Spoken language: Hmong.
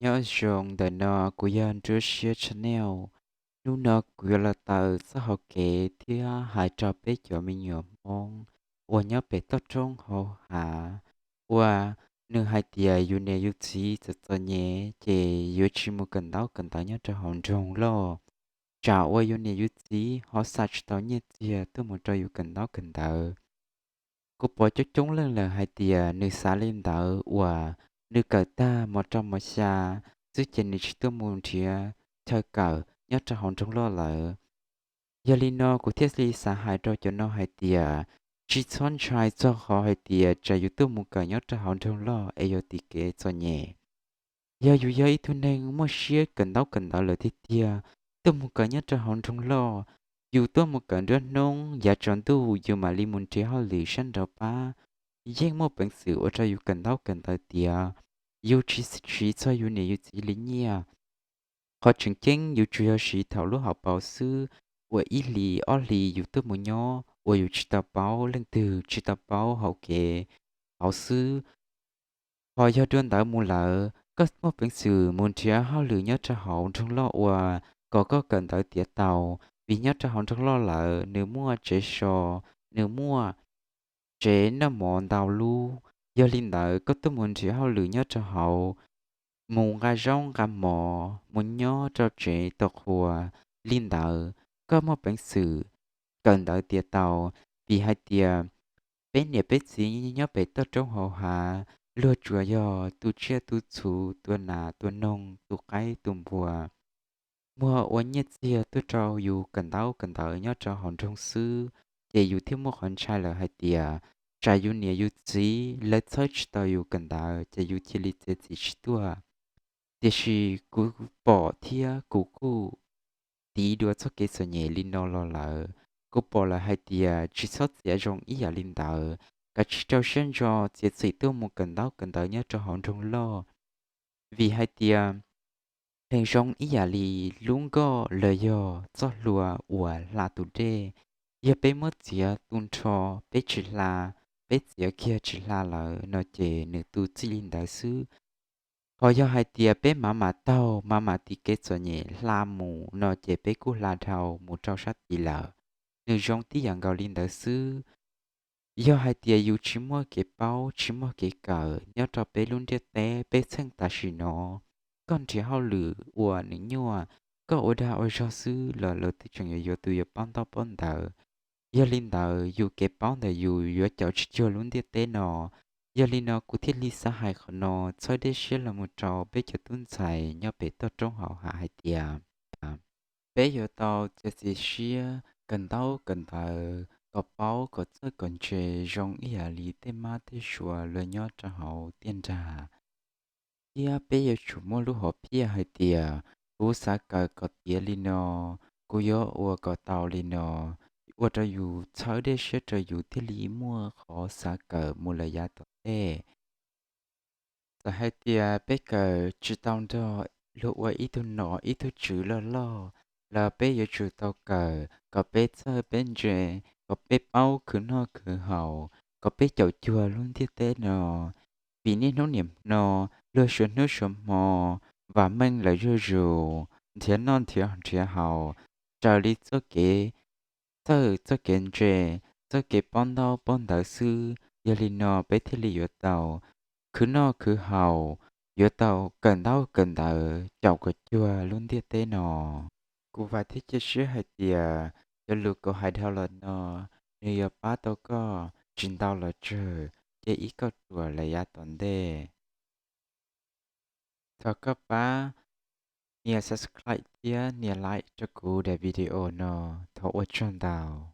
Nyob zoo ntawm no kuv yog Nruab Siab Channel. Hnub no kuv yuav los taw txoj hauv kev thiab hais rau peb cov me nyuam Hmoob uas nyob pem toj roob hauv hav, uas nws hais tias yus niam yus txiv txom txom nyem ces yuav tsis mus kawm ntaub kawm ntawv nyob rau hauv nroog loj. Tsam uas yus niam yus txiv ho xa tsis tau nyiaj txiag tuaj mus rau yus kawm ntaub kawm ntawv. Kuv pom coob coob leej lawm hais tias nws xav li ntawd uas nws kawm tag mos rau mos xya xwb ces nws tsis tuaj mus nrhiav chaw kawm nyob rau hauv nroog loj lawm. Yog li no kuv thiaj li xav hais rau cov no hais tias tsis txhob ntshai txog qhov hais tias tsam yus tuaj mus kawm nyob rau hauv nroog loj es yuav tim kev txom nyem. Yog yus yog ib tug neeg muaj siab kawm ntaub kawm ntawv lawm tiag tiag, tuaj mus kawm nyob rau hauv nroog loj, yus tuaj mus kawm nruab hnub, yav tsaus ntuj yus mam li mus nrhiav hauj lwm sab nraud pab, yeej muaj peev xwm ua rau yus kawm ntaub kawm ntawv tiav, yus tsis siv txog yus niam yus txiv li nyiaj. Qhov tseem ceeb yus tsuas yog siv thaum lub hauv paus xwb, uas ib hlis ob hlis yus tuaj mus nyob uas yus tsis tau paub leej twg, tsis tau paub hauv kev hauv xwb. Ho yog dua ntawd mus lawm, koj muaj peev xwm mus nrhiav hauj lwm nyob rau hauv nroog loj uas kom koj kawm ntawv tiav tau, vim nyob rau hauv nroog loj lawm nws muaj tsev so, nws muaj tsev noj mov ntau lub. Yog li ntawd koj tuaj mus nrhiav hauj lwm nyob rau hauv, mus nqa zaub nqa mov, mus nyob rau tsev tau qhua, li ntawd koj muaj peev xwm kawm ntawv tiav tau. Vim hais tias peb niam peb txiv nyob pem toj roob hauv hav, luag tsuas yog tu tsiaj tu txhu, tua nas tua noog, tu qaib tu npua, muag ua nyiaj txiag tuaj rau yus kawm ntaub kawm ntawv nyob rau hauv nroog xwb, ces yus thiaj muaj qhov ntshai lawm hais tias tsam yus niam yus txiv lawv txhawb tsis tau yus kawm ntawv ces yus cia li txiav txim tsis tuaj. Tiam sis kuv pom thiab kuv kuj tiv dua txoj kev txom nyem li no los lawm. Kuv pom lawm hais tias tsis txhob txiav zoo ib yam li ntawd, kav tsij rau siab ntso txiav txim tuaj mus kawm ntaub kawm ntawv nyob rau hauv nroog loj. Vim hais tias pheej zoo ib yam li lub nkoj los yog txoj hlua uas hla tus dej, yog peb muab txiav tu nrho, peb tsis hla, peb txiav kiag tsis hla lawm no ces nws tu txij li ntawd xwb. Ho yog hais tias peb mam mam taug mam mam tiv kev txom nyem hla mus no ces peb kuj hla dhau mus rau sab tid lawm. Nws zoo tib yam nkaus li ntawd xwb. Yog hais tias yus tsis muaj kev paub tsis muaj kev kawm nyob rau peb lub ntiaj teb peb txheej tam sim no, koj nrhiav hauj lwm uas nws nyuaj, koj ua dag ua zog xwb los lawv twb tseem yuav yuav tus yuav paub ntaub paub ntawv. Yog li ntawd yus kev paub ntawm yus yuav caum tsis cuag lub ntiaj teb no. Yog li no kuv thiaj li xav hais qhov no txhawb dej siab los mus rau peb cov tub ntxhais nyob pem toj roob hauv hav hais tias peb yuav tau txiav txim siab kawm ntaub kawm ntawv kom paub kom txawj kom ntse zoo ib yam li tej mab tej suav luag nyob rau hauv tiaj nrag. Thiab peb yuav tsum muaj lub hom phiaj hais tias kuv xav kawm kom tiav li no, kuv yuav ua kom tau li no, ua rau yus txhawb dej siab rau yus thiaj li muaj qhov xav kawm mus lawm yav tom ntej. Txawm hais tias peb kawm tsis tau nrog luag ua ib tug nom ib tug tswv loj loj los peb yuav tsum tau kawm kom peb txawj peb ntse, kom peb paub khwv noj khwv haus, kom peb caum cuag lub ntiaj teb no. Vim niaj hnub nim no luag suav hnub suav hmo, vam meej lawm zuj zus, nrhiav noj nrhiav haus raws li txoj kev txawj txoj kev ntse, txoj kev paub ntaub paub ntawv xwb. Yog li no peb thiaj li yuav tau khwv noj khwv haus, yuav tau kawm ntaub kawm ntawv caum kom cuag lub ntiaj teb no. Kuv vam thiab cia siab hais tias cov lus kuv hais dhau los no nws yuav pab tau koj tsis ntau los tsawg, cia ib kauj ruam lawm yav tom ntej. Thov koj pab nias subscribe thiab nias like rau kuv daim video no, thov ua tsaug ntau.